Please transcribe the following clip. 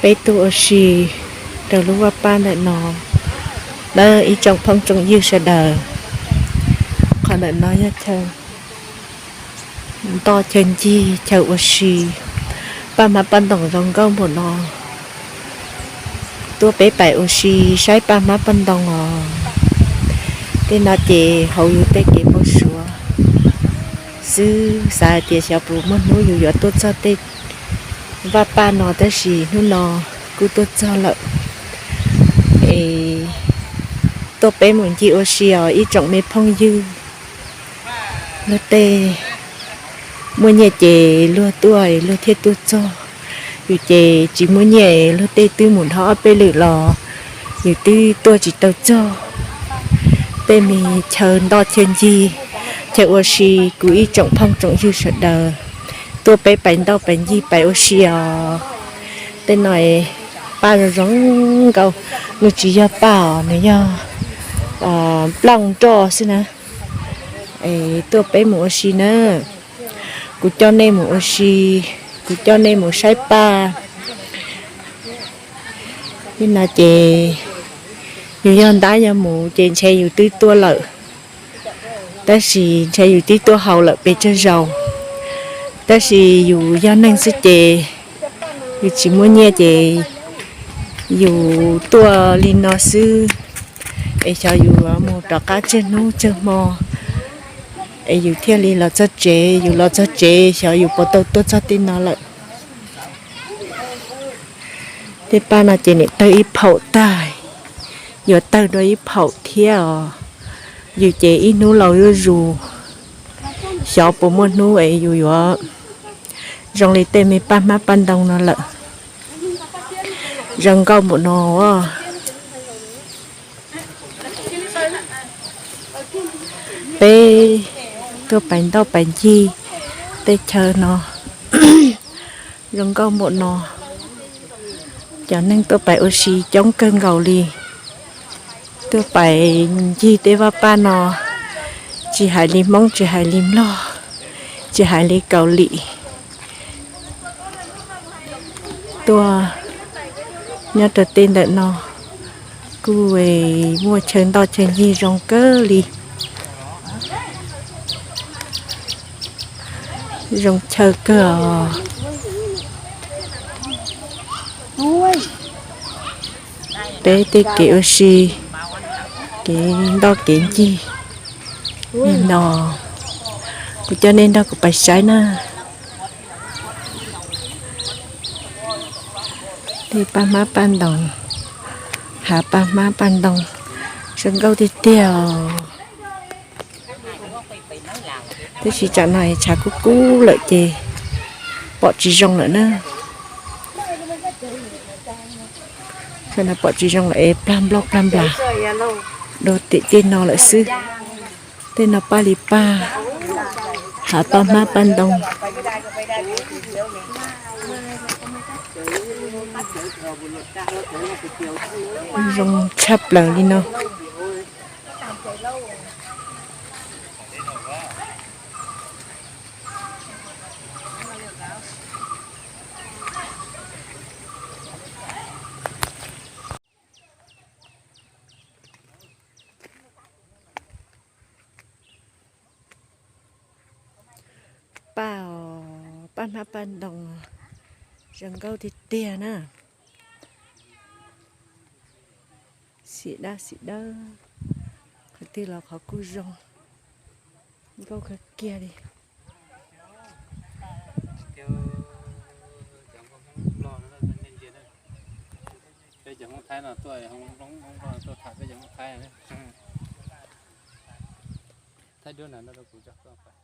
Peb tuaj ua si rau lub vaj paj ntawm no na ib tsoom phooj tsoom ywg sawv daws. Qhov ntawm no yog chaw ntoj chaw ncig chaw ua si, paj hmab paj ntoos zoo nkauj npaum no. Tuaj peb pais ua si saib paj hmab paj ntoos os. Tej no ces hauv yus tej kev npau suav xwb, xav hais tias xyov puas muaj hnub yus yuav tuaj txog tej vaj paj no tab sis hnub no kuj tuaj txog lawm. Es tuaj peb mus ncig ua si os ib tsoom me phooj ywg. Luag tej muaj nyiaj ces luag tuaj luag thiaj tuaj txog, yus ces tsis muaj nyiaj luag tej twb mus dhau ob peb lwm los yus twb tuaj tsis tau txog. Tej me chaw ntoj chaw ncig chaw ua si, kuv ib tsoom phooj tsoom ywg sawv daws, tuaj peb pais ntoj pais ncig pais ua si os. Tej no paj zoo zoo nkauj, nws tsis yog paj os, nws yog nplooj nroj xwb na. Tuaj peb mus ua si na, kuv coj nej mus ua si, kuv coj nej mus saib paj. Tej no ces yus yog ntab yog mus ces ntshe yus twb tuaj lawm, tab sis ntshe yus twb tuaj haus lawm pes tsawg zaus, tab sis yus yog neeg xwb ces yus tsis muaj nyiaj ces yus tuaj li no xwb, es xyov yus mus rov qab tsawg hnub tsawg hmo es yus thiaj li los txog tsev. Yus los txog tsev xyov yus puas tau tuaj txog tej no lawm. Tej paj no ces nim tawg ib phaum tag, yuav tawg dua ib phaum thiab os. Yus ces ib hnub laus zuj zus, xyov puas muaj hnub es yus yuav zoo li tej me paj hmab paj ntoo no lawm. Zoo nkauj npaum no. Peb tuaj pais ntoj pais ncig tej chaw no zoo nkauj npaum no. Cov neeg tuaj pais ua si coob kawg nkaus li. Tuaj pais ncig tej vaj paj no, tsis hais li Hmoob, tsis hais li Nplog, tsis hais li Kaus Lim, tuaj nyob rau tej ntawm no kuj muaj chaw ntoj chaw ncig zoo kawg li. Zoo chaw kawg os. Peb tej kev ua si, kev ntoj kev ncig no, kuv coj nej nrog kuv pais saib na. Tej paj hmab paj ntoos, hav paj hmab paj ntoos zoo nkauj tiag tiag os. Tab sis tsam no tshav kub kub lawm ces pom tsis zoo lawm na. Tsam no pom tsis zoo lawm es plag nplooj plag nplas dua tim tej no lawm xwb. Tej no paj li paj, hav paj hmab paj ntoo zoo tshaj plaws li no. Paj os, paj hmab paj ntoos, zoo nkauj tiag tiag na. Xim dab xim dawb, qhov twg los qhov kuj zoo, nkauj kawg kiag li. Peb cov Hmoob Thaib no tuaj, Hmoob Nplog tuaj tham peb cov Hmoob Thaib. Thaib duab na, no rau kuv tso.